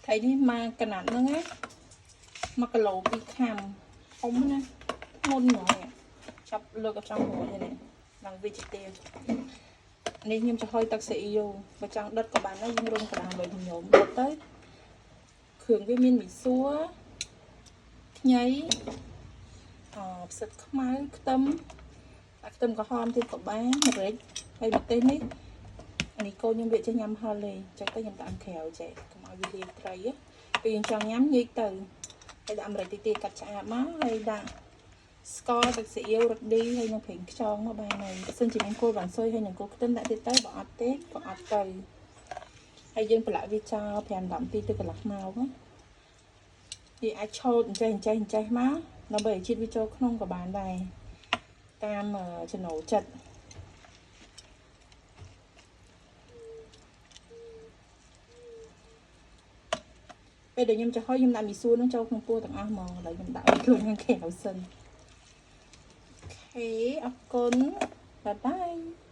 ថៃនេះមកកណាត់ហ្នឹងណា1គីឡូ2ខាំធំណាធ្ងន់ហ្មងនេះចាប់លើកចង់រួចនេះឡើងវាជាទៀនេះខ្ញុំចំហុយទឹកស៊ីអ៊ីវបើចង់ដុតក៏បានដែរយើងរុំក្តារលើញោមដុតទៅគ្រឿងវាមានមីសួរខ្ញីអផ្សិតខ្មៅខ្ទឹមដាក់ខ្ទឹមក្រហមទៀតក៏បានម្រេចហើយម្ទេសនេះអានេះកូនខ្ញុំវាចេះញ៉ាំហឹរទេអញ្ចឹងទៅខ្ញុំដាក់ក្រៅចេះកុំឲ្យវាលាយត្រីពេលយើងចង់ញ៉ាំញែកទៅហើយដាក់ម្រេចតិចៗកាត់ឆ្អាបមកហើយដាក់ស្ករទឹកស៊ីអ៊ីវរ៉ូឌីហើយនឹងប្រេងខ្យងមកបានហើយបើសិនជាមានគល់វ៉ាន់ស៊ុយហើយនឹងគល់ខ្ទឹមដាក់ទៀតទៅបើអត់ទេក៏អត់ទៅហើយយើងប្រឡាក់វាចោល5 10នាទីទៅកន្លះម៉ោងណាវាអាចឆូតអញ្ចេះអញ្ចេះអញ្ចេះមកដើម្បីឲ្យជាតិវាចូលក្នុងក៏បានដែរតាមចំណូលចិត្តពេលដែលខ្ញុំចំហុយខ្ញុំដាក់មីសួរនឹងចូលក្នុងពោះទាំងអស់ហ្មងឥឡូវខ្ញុំដាក់ខ្លួនខាងក្រៅសិន OK អរគុណ bye bye.